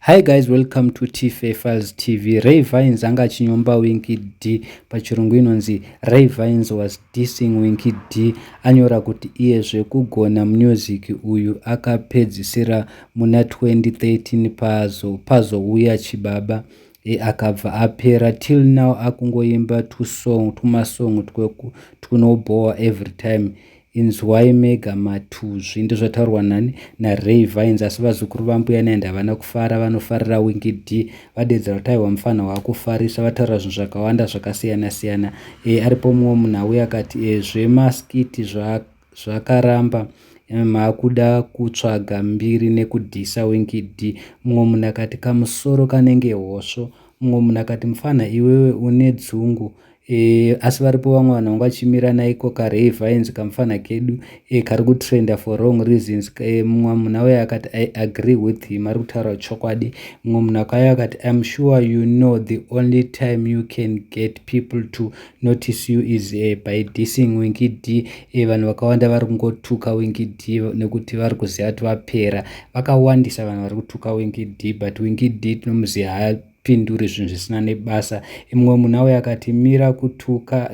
Hi guys, welcome to TFA Files TV. Ray Vines anga achinyomba Winky D. Pachirungu inonzi Ray Vines was dissing Winky D. Anyora kuti iye zvekugona music uyu akapedzisira muna 2013, pazouya Chibaba akabva apera. Till now akungoimba tusong, tumasong tunobowa every time. Inzwai mega matuzvi. Ndozvataurwa nani? NaRay Vines. Asi vazukuru vambuya Nehanda havana kufara. Vanofarira Winky D vadedzera kuti aiwa, mufana waakufarisa. Vataura zvinhu zvakawanda zvakasiyana siyana. Aripo mumwe munhu auya akati zvemaskiti zvakaramba, maakuda kutsvaga mbiri nekudhisa Winky D. Mumwe munhu akati kamusoro kanenge hosvo. Mumwe munhu akati mufana iwewe une dzungu. Asi varipo vamwe vanhu vanga vachimira naiko kaRay Vines, kamufana kedu kari kutrenda for wrong reasons. Mumwe munhu auya akati, "I agree with him, ari kutaura chokwadi." Mumwe munhu akauya akati, "I'm sure you know the only time you can get people to notice you is by dissing Winky D." Vanhu vakawanda vari kungotuka Winky D nekuti vari kuziva kuti vapera. Vakawandisa vanhu vari kutuka Winky D, but Winky D tinomuziva, haapinduri zvinhu zvisina nebasa. Mumwe munhu auya akati mira kutuka,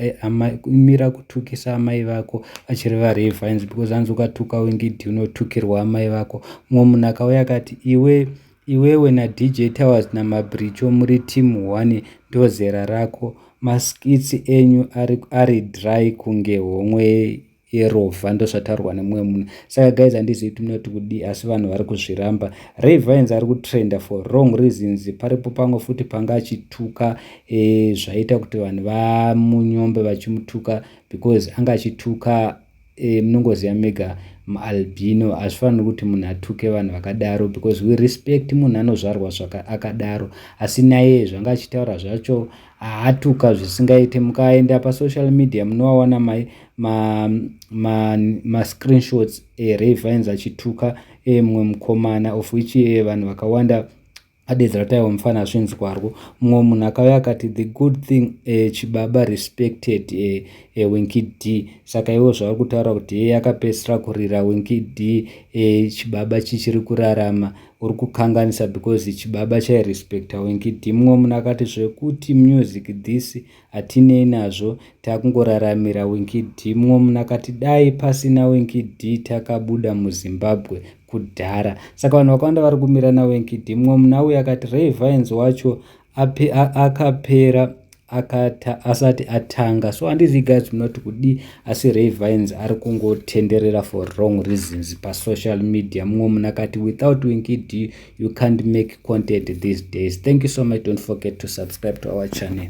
mira kutukisa amai vako, achireva Ray Vines, because hanzi ukatuka Winky D unotukirwa amai vako. Mumwe munhu akauya akati iwe, iwewe naDJ Towers naMabricho muri team one, ndozera rako. Maskits enyu ari dry kunge homwe yerovha. Ndozvataurwa nemumwe munhu. Saka guys, handizivi kuti munoti kudii, asi vanhu vari kuzviramba. Ray Vines ari kutrenda for wrong reasons. Paripo pamwe futi panga achituka, zvaita kuti vanhu vamunyombe vachimutuka because anga achituka, munongoziva mega, maalbino. Hazvifaniri kuti munhu atuke vanhu vakadaro because we respect munhu anozvarwa akadaro. Asi naye zvanga achitaura zvacho, haatuka zvisingaite. Mukaenda pasocial media munovawana mascreenshots ma, ma eRay Vines achituka mumwe mukomana, of which vanhu vakawanda adedzera kuti aiwa, mufana zvinzwarwo. Mumwe munhu akauya akati the good thing, Chibaba respected Winky D. Saka ivo zvavari kutaura kuti yeye akapedzisira kurira Winky D, Chibaba chichiri kurarama. Uri kukanganisa because Chibaba chairespecta Winky D. Mumwe munhu akati zvekuti music this hatinei nazvo, takungoraramira Winky D. Mumwe munhu akati dai pasina Winky D takabuda muZimbabwe kudhara. Saka vanhu vakawanda vari kumira naWinky D. Mumwe munhu auya akati Ray Vines wacho akapera akata asati atanga. So handizivi guys, munoti kudi? Asi Ray Vines ari kungotenderera for wrong reasons pasocial media. Mumwe munhu akati without Winky D you can't make content these days. Thank you so much. Don't forget to subscribe to our channel.